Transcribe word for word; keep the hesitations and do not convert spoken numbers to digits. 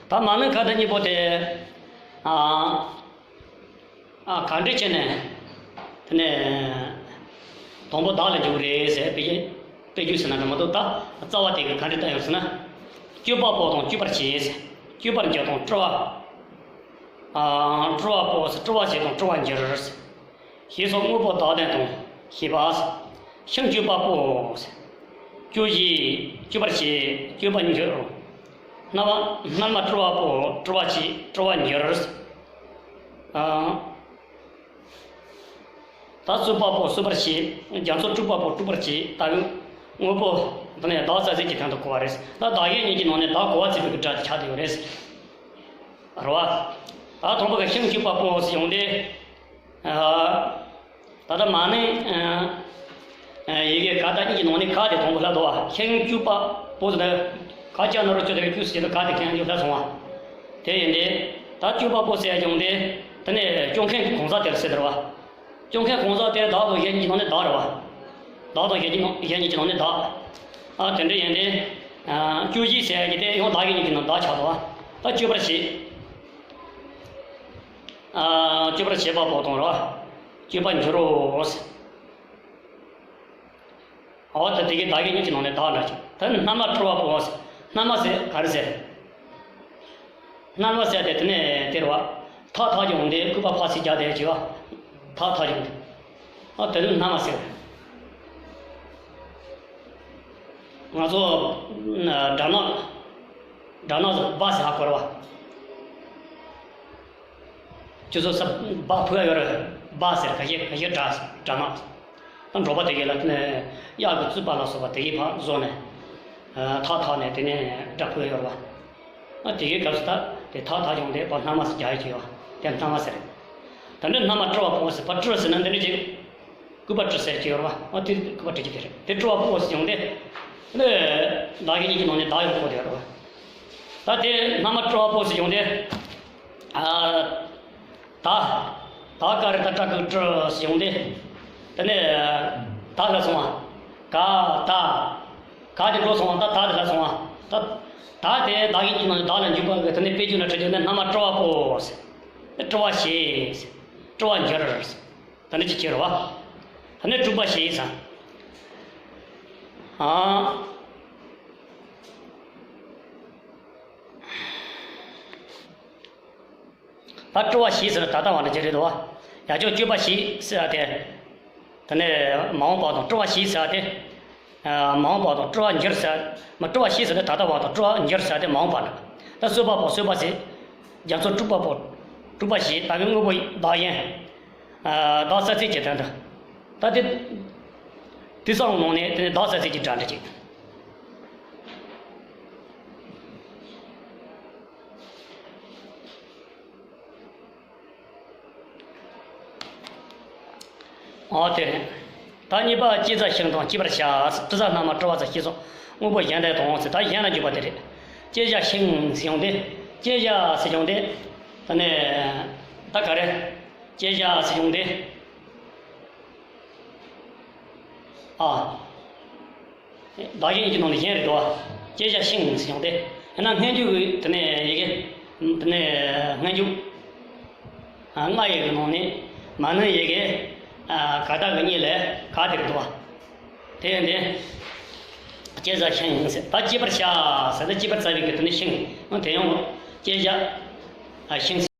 ད་མ་ནིང་ཁ་ད་གཉིས་པོ་དེ། ཨ། ཨ། ག་འདྲ་བྱས་ནས། དེ་ནས། དང་པོ་བདག་ལ་འཇུག་རེད་ཟེར་དཔེ་དཔེ་རྒྱུད་ཟེར་ན་འདྲ་མ་གཏོགས། ད་རྩ་བ་དེ་གི་ག་འདྲ་བལྟ་ཡོང་ཟེར་ན། སྤྱོད་པ་པོ་དང་སྤྱོད་པར་བྱེད་ཟེར། སྤྱོད་པར་འགྱུར་དང་སྤྲོ་བ། ཨ། སྤྲོ་བ་པོ་ཟེར། སྤྲོ་བར་བྱེད་དང་སྤྲོ་བར་འགྱུར་ཟེར། ཞེས་སོགས་དངོས་པོ་བདག་ལྡན་དང་ཞེས་པ། ཤིང་སྤྱོད་པ་པོ། སྤྱོད་བྱེད། སྤྱོད་པར་བྱེད། སྤྱོད་པར་འགྱུར། སྣར་མ། སྣར་མ་སྤྲོ་བ་པོ། སྤྲོ་བར་བྱེད། སྤྲོ་བར་འགྱུར། ཨ། ད་གསོད་པ་པོ་གསོད་པར་བྱེད། རྒྱ་མཚོ་དཀྲུག་པ་པོ་དཀྲུག་པར་བྱེད། ད་དངོས་པོ་འདི་ནས་བདག་རྩ་ཚིག་གི་སྟེང་དུ་གོ་བ་རེད། ད་བདག་གཞན་གཉིས་ཀྱི་ནང་ནས་བདག་གོ་བ་ཚིག་པའི་སྒྲ་དེ་ཆགས་བསྡད་ཡོད་རེད། རེད་བ། ད་དང་པོ་གི་ཤིང་སྤྱོད་པ་པོ་ཟེར་ཡོང་དུས། ཨ། ད་ལྟ་མ་ནིང་། ཨ། ཡི་གེ་ག་ད་གཉིས་ཀྱི་ནང་ནས་ག་དེ་དང་པོ་ལྷག་འདུག་བ། ཤིང་སྤྱོད་པ་པོ་ཟེར་ན། ག་ཅ་ན་རོ་ཅོ་དེ་སྤྱོད་ཟེར་དུས་ག་དེ་གན་ཡོད་ལྷག་སོང་བ། དེ་ཡིན་དུས། ད་སྤྱོད་པ་པོ་ཟེར་ཡ་ཡོང་དུས། དེ་ནས་སྤྱོད་མཁན་གྱི་གང་ཟག་དེར་ཟེར་དེ་རེད་བ། སྤྱོད་མཁན་གང་ཟག་དེ་བདག་དང་གཞན་གཉིས་ཀྱི་ནང་ནས་བདག་རེད་བ། བདག་དང་གཞན་གཉིས་གཞན་གཉིས་ཀྱི་ནང་ནས་བདག། ཨ། དེ་འདྲ་ཡིན་དུས། ཨ། སྤྱོད་བྱེད་ཟེར་ཡ་གི་དེ་ཡང་བདག་གཞན་གཉིས་ཀྱི་ནང་བདག་ཆགས་འདུག་བ། ད་སྤྱོད་པར་བྱེད། ཨ། སྤྱོད་པར་བྱེད་པ་པོ་དང་རེད་བ། སྤྱོད་པར་འགྱུར་རོ་ཟེར། འོ་ད་དེ་གའི་བདག་གཞན་གཉིས་ཀྱི་ནང་ནས་བདག་འདྲ་ཅིག་ད་སྣར་མ་སྤྲོ་བ་པོ་ཟེར། སྣར་མ་ཟེར་ག་རེ་ཟེར། སྣར་མ་ཟེར་དེ་དེ་ནས་དེ་རེད་བ། ཐག་ཐག་ཀྱང་འདི་སྐུད་པ་ཕར་ཚུར་རྒྱག་དེ་བྱེད་བ། ཐག་ཐག་ཀྱང་འདི། ཨ། དེ་ནི་སྣར་མ་ཟེར། ང་ཚོ་སྦྲ་ནག་སྦྲ་ནག་ཟེར་སྦ་ཟེར་ཧ་གོ་རེད་བ། ཁྱོད་ཚོ་ས་སྦ་ཕུ་ཡ་ཡོད་རེད། སྦ་ཟེར་ག་ཤེད་ག་ཤེད་སྦྲ་སྦྲ་ནག་ད་འབྲོག་པ་དེ་གས་ལ་དེ་ནས་གཡག་གི་རྩུབ་པ་ལ་སོགས་པ་དེ་གས་ཕར་བཟོ་ནས། ཨ། ཐག་ཐག་ནས་དེ་ནས་སྦྲ་ཕུ་ཡ་ཡོད་རེད་བ། ཨ། དེ་གའི་སྐབས་སུ་ད་དེ་ཐག་ཐག་བྱུང་དེ་ཕར་སྣར་མ་ཟེར་རྒྱག་ཡ་ཅིག་ཡོད་བ། དེ་སྣར་མ་ཟེར་རེད། ད་འདི་སྣར་མ་སྤྲོ་བ་པོ་ཟེར། ཕར་སྤྲོ་ཟེར་ན་འདི་འདྲ་ཅིག་སྐུད་པ་སྤྲོ་ཟེར་གྱི་ཡོད་རེད་བ། ཨ། དེ་སྐུད་པ་སྤྲོ་གྱི་དེ་རེད། དེ་སྤྲོ་བ་པོ་ཟེར་ཡོང་དེ། ནི། བདག་གཞན་གཉིས་ཀྱི་ནང་ནས་བདག་ཡོང་གོ་དེ་རེད་བ། ད་དེ་སྣར་མ་སྤྲོ་བ་པོ་ཟེར་ཡོང་དེ། ཨ། ད། ད་ག་རེ་ད་སྤྲ་གི་སྤྲོ་ཟེར་ཡོང་དེ། དེ་ནས་ད་ལ་སོང་བ། ག་ད། ག་དེ་འགྲོ་སོང་བ། ད་ད་དེ་ལ་སོང་བ། ད། ད་དེ་བདག་གཞན་གྱི་ནང་ནས་བདག་ལ་འཇུག་པ་གི་དེ་ནས་དཔེ་རྒྱུད་ལ་ཁྲིད་དེ་ནས་སྣར་མ་སྤྲོ་བ་པོ་ཟེར། སྤྲོ་བ་བྱེད་ཟེར། སྤྲོ་བ་འགྱུར་ཟེར། ད་ནི་ཅི་ཁྱེར་བ། ད་ནི་དཀྲུག་པ་ཞེས་ཟེར། ཨ། ད་སྤྲོ་བ་ཞེས་ཟེར་ད་ལྟ་བ་འདྲ་ཅིག་རེད་དོ། ཡང་ཅིག་སྤྱོད་པ་ཞེས་ཟེར་བ་དེ། ད་ནི་མ་འོངས་པ་དང་སྤྲོ་བ་ཞེས་ཟེར་བ་དེ། ཨ། མ་འོངས་པ་དང་སྤྲོ་བ་འགྱུར་ཟེར། མ་སྤྲོ་བ་ཞེས་ཟེར་དེ་ད་ལྟ་བ་དང་སྤྲོ་བ་འགྱུར་ཟེར་བ་དེ་མ་འོངས་པ་འདྲ། ད་གསོད་པ་པོ་གསོད་པ་ཟེར། རྒྱ་མཚོ་དཀྲུག་པ་པོ་དཀྲུག་པ་ཞེས། ད་གི་དངོས་པོ་བདག་གཞན། ཨ། བདག་རྩ་ཚིག་གི་དོན་དུ། ད་དེ། དེ་ཚོའི་ནང་ནས་དེ་ནས་བདག་རྩ་ཚིག་གི་སྒྲ་འདྲ་ཅིག་ཨོ་དེ་རེད། ད་གཉིས་པ་བསྐྱེད་རྫས་ཤིང་དང་བསྐྱེད་པར་བྱ། དྲི་ཟ་སྣར་མ་སྤྲོ་བ་ཟེར། ཞེས་སོགས་དངོས་པོ་གཞན་དག་དང་ཟེར། ད་གཞན་ལ་འཇུག་པ་དེ་རེད། བསྐྱེད་རྫས་ཤིང་ཟེར་ཡོང་དུས། བསྐྱེད་རྫས་ཟེར་ཡོང་དུས། ད་ནི། ད་ག་རེ། བསྐྱེད་རྫས་ཟེར་ཡོང་དུས། ཨ། བདག་གཞན་གཉིས་ཀྱི་ནང་ནས་གཞན་རེད་དོ། བསྐྱེད་རྫས་ཤིང་ཟེར་ཡོང་དུས། ཡང་ན་སྔོན་འཇུག་གི་དེ་ནས་ཡི་གེ། དེ་ནས་སྔོན་འཇུག་ཨ། སྔ་ཡི་གེ་ནང་ནས་མ་ནིང་ཡི་གེ། ཨ། ག་ད་གི་གཉིས་ལས་ག་དེ་རེད་དོ། དེ་ཡིན་དུས། བསྐྱེད་རྫས་ཤིང་ཟེར། ད་བསྐྱེད་པར་བྱ་ཟེར་ཏེ་བསྐྱེད་པར་བྱ་བའི་གི་དེ་ནས་ཤིང་། དེ་ཡང་བསྐྱེད་རྫས། ཨ། ཤིང་།